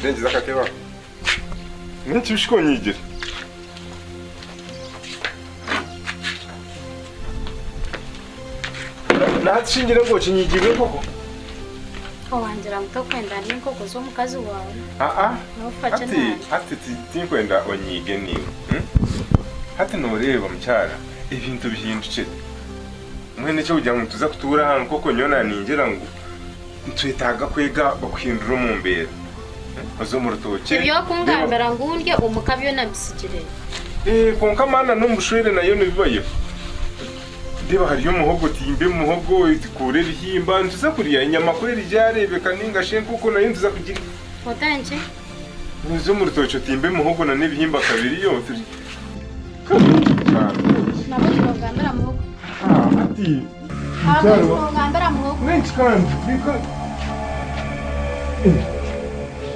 Nyije ngize akatebe ako. N'eki shi konyigire? Na hati shi ngire ngu okinyigiirwe enkoko? Owangira ngu tokwenda ndye enkoko z'omukazi waawe. Aa, Nofa ki hati nanye? hati ti- tinkwenda onyiige niiwe. Hmm? Hati nooreeba mukyara, ebintu bihindukire. Mbwenu eky'okugira ngu nituza kutuura aha nkoko nyowe naaningira ngu nitwetaaga kwega okuhindura omu mbeera. Oze omu rutookye. Eby'okungambira ngu ndye omuka byona mbisigireyo. Eeh kwonka maana n'omu bushwere nayo nibibayo. Reeba hariyo omuhogo timba omuhogo kuura ebihimba nituza kurya enyama ku erija yareebeka ninga shi enkoko nayo nituza kugirya. Ote ki? Oze omu rutookye otimbe omuhogo na n'ebihimba kabiriyo turye. Nabwo tinogambira muhogo. Ah hati Nabwo tinogambira muhogo. N'enki kandi? Reka.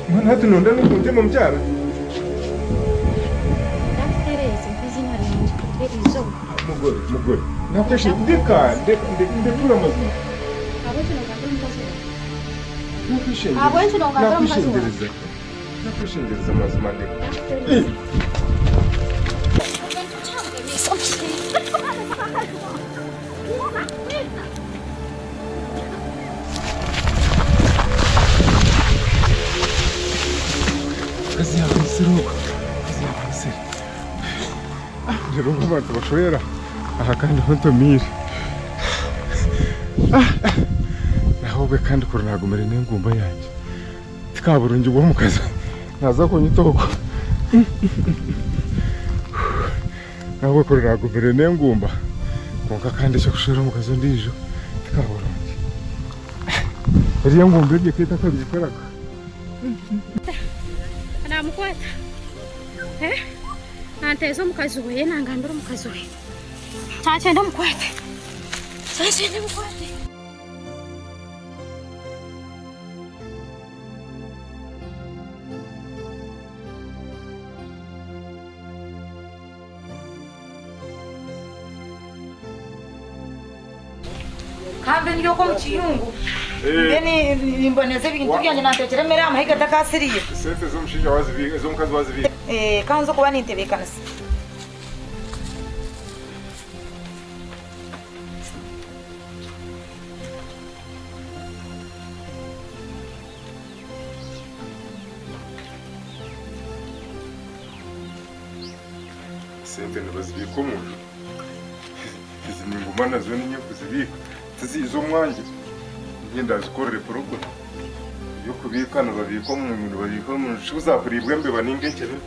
Mbwenu hati nonda n'okuntema mukyara? Ndakutereeza nk'eiziina ryangye eriizooba. Mugore, mugore. Nakweshe ndeka, ndeka, ndekura amazima. Ahabw'enki nogambira omukazi waawe? Nakweshengyereza. Ahabw'enki nogambira omukazi waawe? Nakweshengyereza. Nakweshengyereza amazima ndeka. Ndakutereeza. Omukazi yabaitsire ogwo. Omukazi yabaitsire. Reero obu abantu bashwera aha kandi ho ntomiire. Nahabwe kandi kuri nagumire n'engumba yangye tikaburungi bw'omukazi naza kunyita okwo. Nahabwe kuri nagumire n'engumba kwonka kandi eky'okushwera omukazi ondiijo tikaburungi. Eriyo engumba egi eka etakabiikiraga. Namukwata. Eh? Nanteeza omukazi we, nangambira omukazi we. Kyankyenda mukwate. Kyankyenda mukwate. Kambe ndi okwo omu kiyungu mbe nimboneza ebintu byangye nantekyera emere aha mahega atakasiriire. Sente z'omushaija wazibiika, ez'omukazi wazibiika? Ka nze okuba nintebeekanisa. Sente nibazibiika omu nju? Ezi ninguma nazo ninye kuzibiika tiziiza omwangye ninye ndazikorere puroguramu y'okubiika nibabiika omu nibabiika omu nju ku zaakuriibwa embeba ninga enkyebe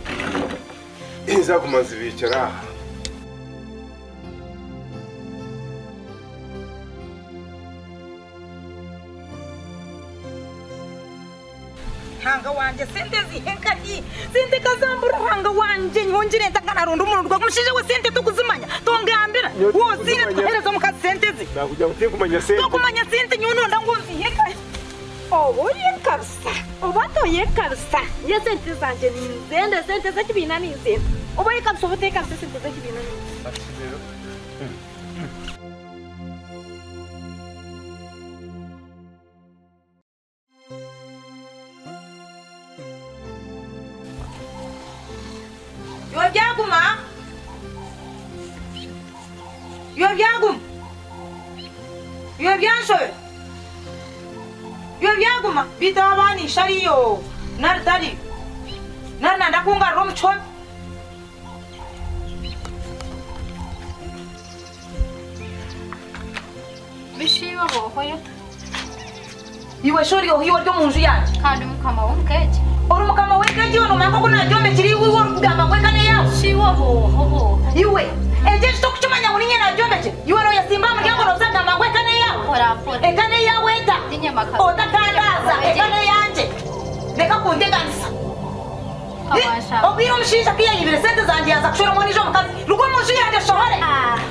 zaaguma nzibiikire aha. Ruhanga wangye sente nzihe nkahi? Sente kazambura Ruhanga wangye nyowe ngire nta nka naronda omurundi gwa omushaija we sente tokuzimanya tongambira woziine tukahereza omukazi sente ze Nakugira ngu tinkumanya sente. Tokumanya sente nyowe nonda ngu nzihe nkahi? Oba oyekabisa oba toyekabisa nyowe sente zangye ninzenda sente z'ekibiina ninzenda oba oyekabisa oba otekabisa sente z'ekibiina ninzenda. Iwe byaguma, iwe byaguma, iwe byanshobera, iwe byaguma, beitu aba abaana ishe ariyo nari tariyo, nari nanda kungarura omu kihome. Bishi iwe bw'ohwayo ota? Iwe shi ori oha iwe ori omu nju yangye? Kandi mukama w'omuka egi. Ori mukama w'eka egi iwe noomanya nk'oku naagyombekire iwe iwe orikugamba ngu eka n'eyaawe? Shi iwe obw'oha obw'oha? Iwe, egi enju tokukimanya ngu niinye naagyombekire? Iwe nooyesimba aha muryango nooza kugamba ngu eka n'eyaawe? Mpora mpora. Eka n'eyaawe eta? Tiinye maka. Otakandaaza, eka n'eyangye. Reka kunteganisa. Obwire omushaija ku yaayibire sente zangye yaaza kushweramu ondiijo mukazi, ruga omu nju yangye oshohore!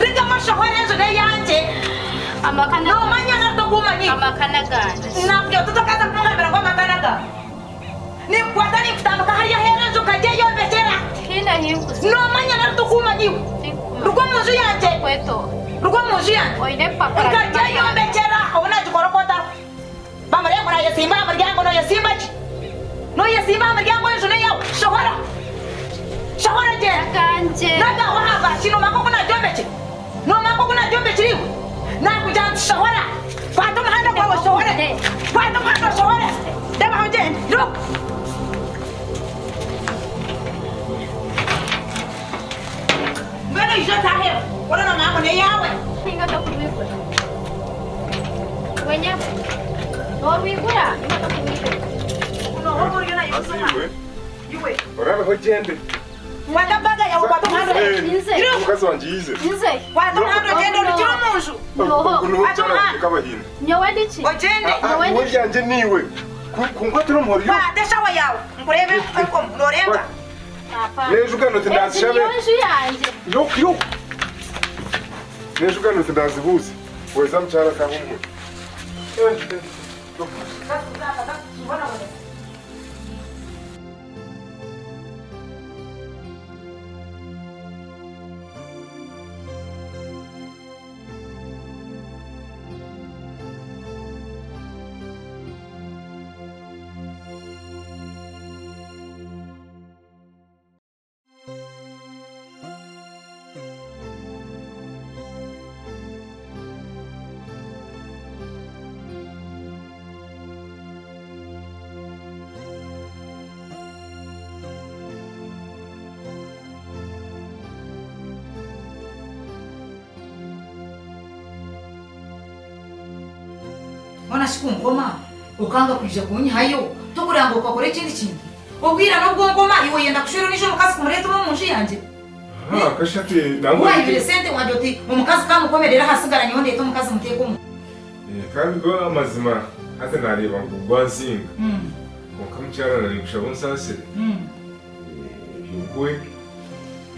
Rugamu oshohore enju n'eyangye! Noomanya nari tokumanya? Nabyo totakaza kungambira ngu amaka n'agaawe. Ninkukwata ninkutambika hariya aheeru enju nkagyeyombekyera. Noomanya nari tokumanya iwe? Ruga omu nju yangye! Ruga omu nju yangye! Nkagyeyombekyera obu naagikora oku otariho. Bamureeba ngu naayesimba aha muryango, nooyesimba ki? Nooyesimba. Oteesimba aha muryango enju n'eyaawe. Shohora! Shohora ogyende! Agangye. N'agaawe ahabwa ki? Noomanya nk'oku naagyombekire? Noomanya nk'oku naagyombekire iwe? Naakugira nti shohora! Kwata omuhanda gwawe oshohore! Kwata omuhanda oshohore! Reeba ogyende! Iruka! Mbwenu oije otaaheho, hoona noomanya ngu n'eyaawe. Ninga tokurwigura. Iwe nyabo, noorwigura ninga tokurwigura? Ogu nooha ogu oriyo naimuza Haza omwana? iwe, Iwe. orabeho ogyende. Kwata baga yawe okwate omuhanda ogyende. Nze. Iruka! Omukazi wangye yaizire. Nze. Kwata omuhanda ogyende orugire omu nju. Nooha? Ogu niwe Kwata mukyara omuhanda. wangye Kabahinda. Nyowe ndi ki? Ogyende. Ah, ah, iwe ryangye niiwe. Ku- Kunkwatira omuhoro yo. Kwata eshaho yawe nkureebe enkomo noorenga. N'enjugano Egi tindazishabe. niyo nju yangye. Yo, yo. N'enjugano tindazibuuze. Weza mukyara ataaha omuhoro. Eh, eh, yo. Mbwenu shi ku nkoma okanga kwija kunyihayo, tokureba ngu okakora ekindi kintu? Obwira n'obwo nkoma, iwe oyenda kushwera ondiijo omukazi kumureeta omu nju yangye? Ah, kashati nangwa Waayibire sente wagira oti omukazi kamukomerere aha sigara nyowe ndeete omukazi muteeke omu. Eh, kandi go amazima hati nareeba ngu gwansinga. Kwonka mukyara nari nkushaba onsaasire. Eby'okuwe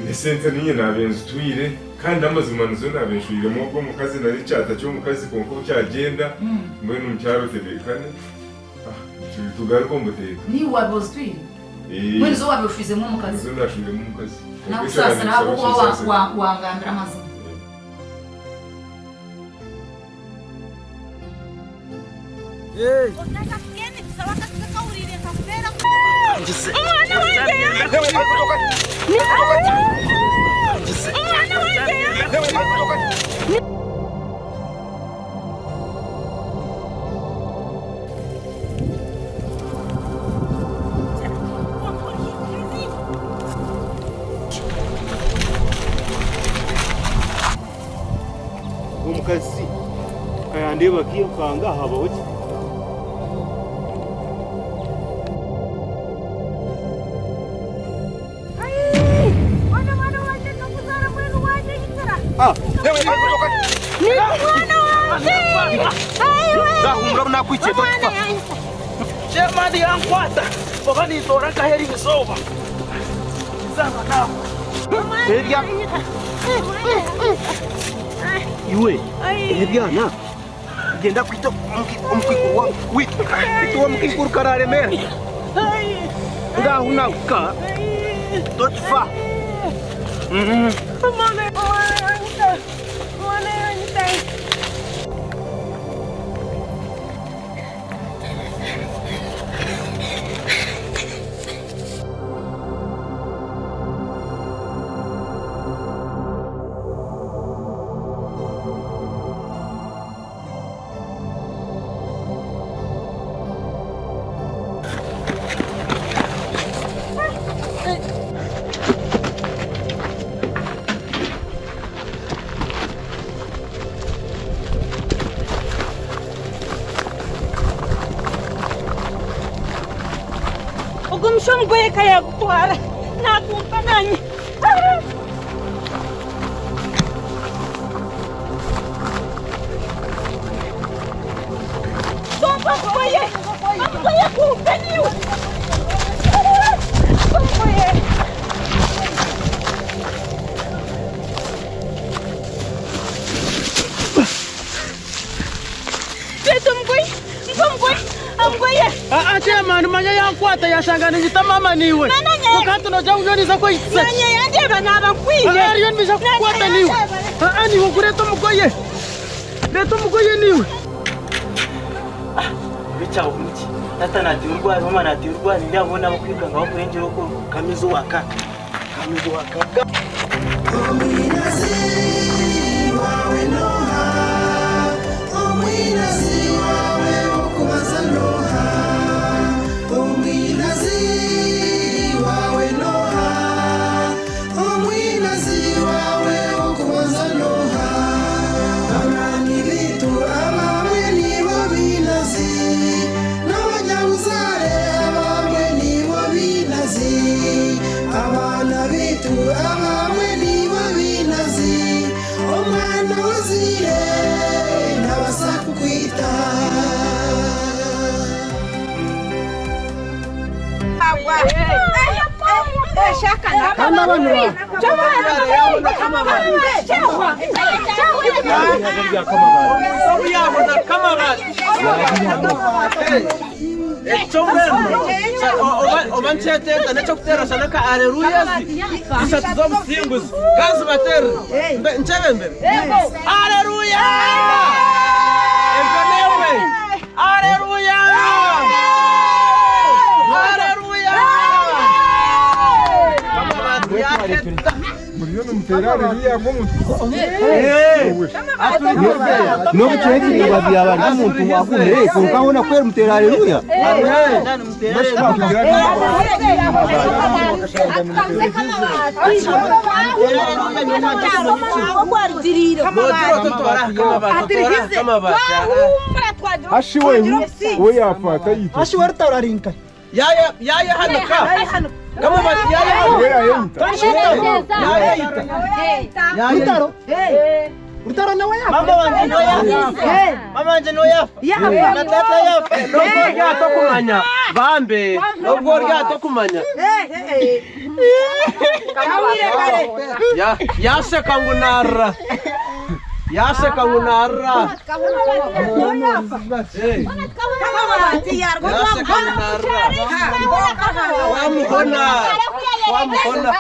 n'esente niinye naabe nzitwire kandi n'amazima nizo naabe nshweiremu ogwo omukazi nari ekyata ky'omukazi kwonka obu kyagyenda mbwenu mukyara otebeekane tugaruke omu buteeka. Niiwe waabe ozitwire? Mbwenu nizo waabe oshwizemu omukazi? Nizo naashwiremu omukazi. Nakusaasira ahabw'okuba wangambira amazima. Omukazi ka yandeeba akairuka habaho ki? Chairman yankwata oba nintoora nkaha eri izooba nzaba naawe. Ebya iwe ebyana genda kwita omukaikuru waitu itwe omukaikuru kararemera ngahu nawe ka tokifa. Ogu omusha omugoye ka yaagutwara naagumpa naanye. Gumpa omugoye! Omugoye gumpe niiwe! Omugoye! Reeta omugoye! Mpa omugoye! Omugoye! Aa chairman manya yankwata yashanga ninyita mama niiwe. Kwonka hati nogira ngu nyowe ninza kweyitisa ki? Nanye yandeeba naaba nkwine. Aa ariyo nibaija kukukwata niiwe. Aa niiwe ngu reeta omugoye. Reeta omugoye niiwe. Ekyawe niki? Tata nateera orwari, maama nateera orwari, nindeeba boona bakwiruka nga bakurengyera okwo kamizi owaka. Kamizi owaka. Oba nkyeteeta n'eky'okuteera shana ka Aleluya ezi ishatu z'obusinguzi ka nzibateerere nkyebembere. Aleluya! Empe n'emwe. Aleluya! Aleluya! Muriyo nimuteera haleluya nk'omuntu. N'obu kyekiri byaba ari omuntu agumire kwonka hoona ku erimuteera haleluya. Hashi we we yafa atayita. Ashi we rutaro ari nkahi? Yayehanuka. Kamabati yayehanuka. We yayeyita. Yayeyita. Rutaro? Rutaro nawe yafa? Mama wanje niwe yafa. Mama wanje niwe yafa. Na tata yafa. Nobwo oryato kumanya. Bambe. Nobwo oryato kumanya. Yasheka ngu narra. Yasheka ngu narra. Yasheka ngu narra. Wamuhona. Wamuhona.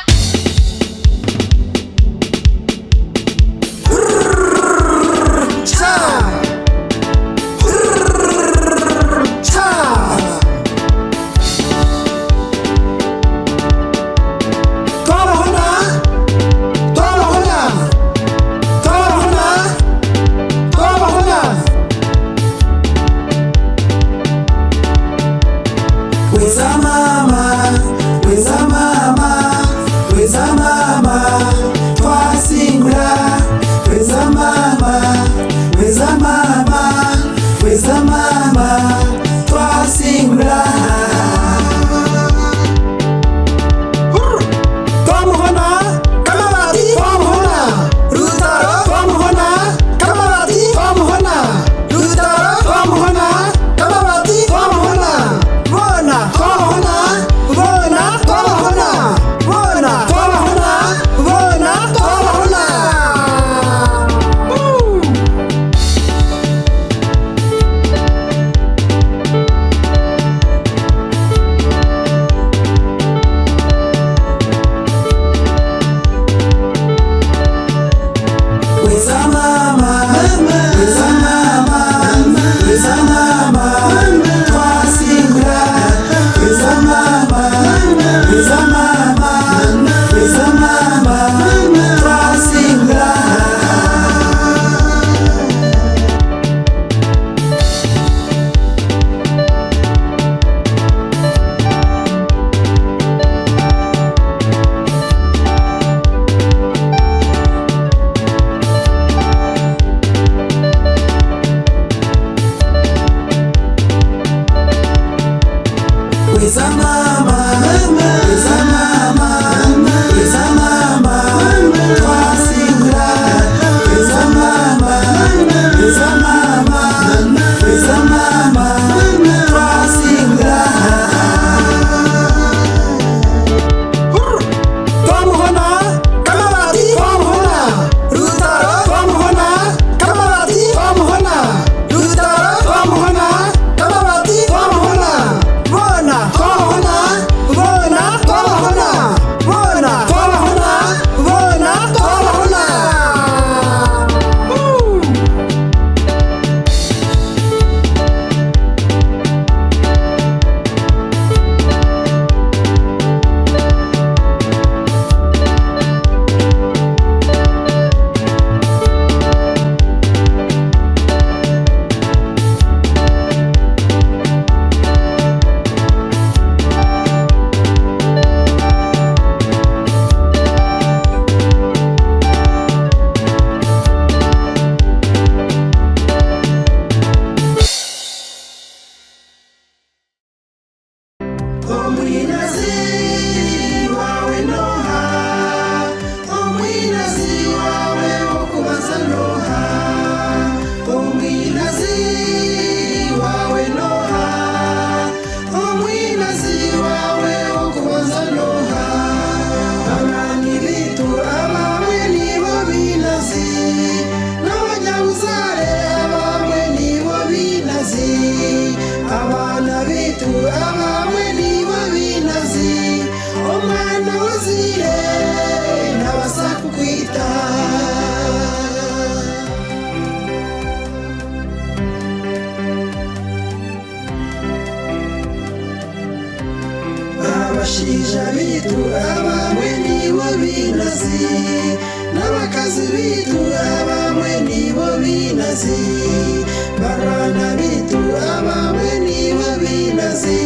Bona! Omwinazi wawe noha? Omwinazi wawe okubanza noha? Omwinazi wawe noha? Omwinazi wawe okubanza noha? Abaani bitu abamwe nibo binazi, n'abanyabuzare abamwe nibo binazi, abaana bitu abamwe nibo binazi, omwana wazire nabasa kukwita. Abashaija bitu abamwe nibo binazi, n'abakazi bitu abamwe nibo binazi, barwana bitu abamwe nibo binazi.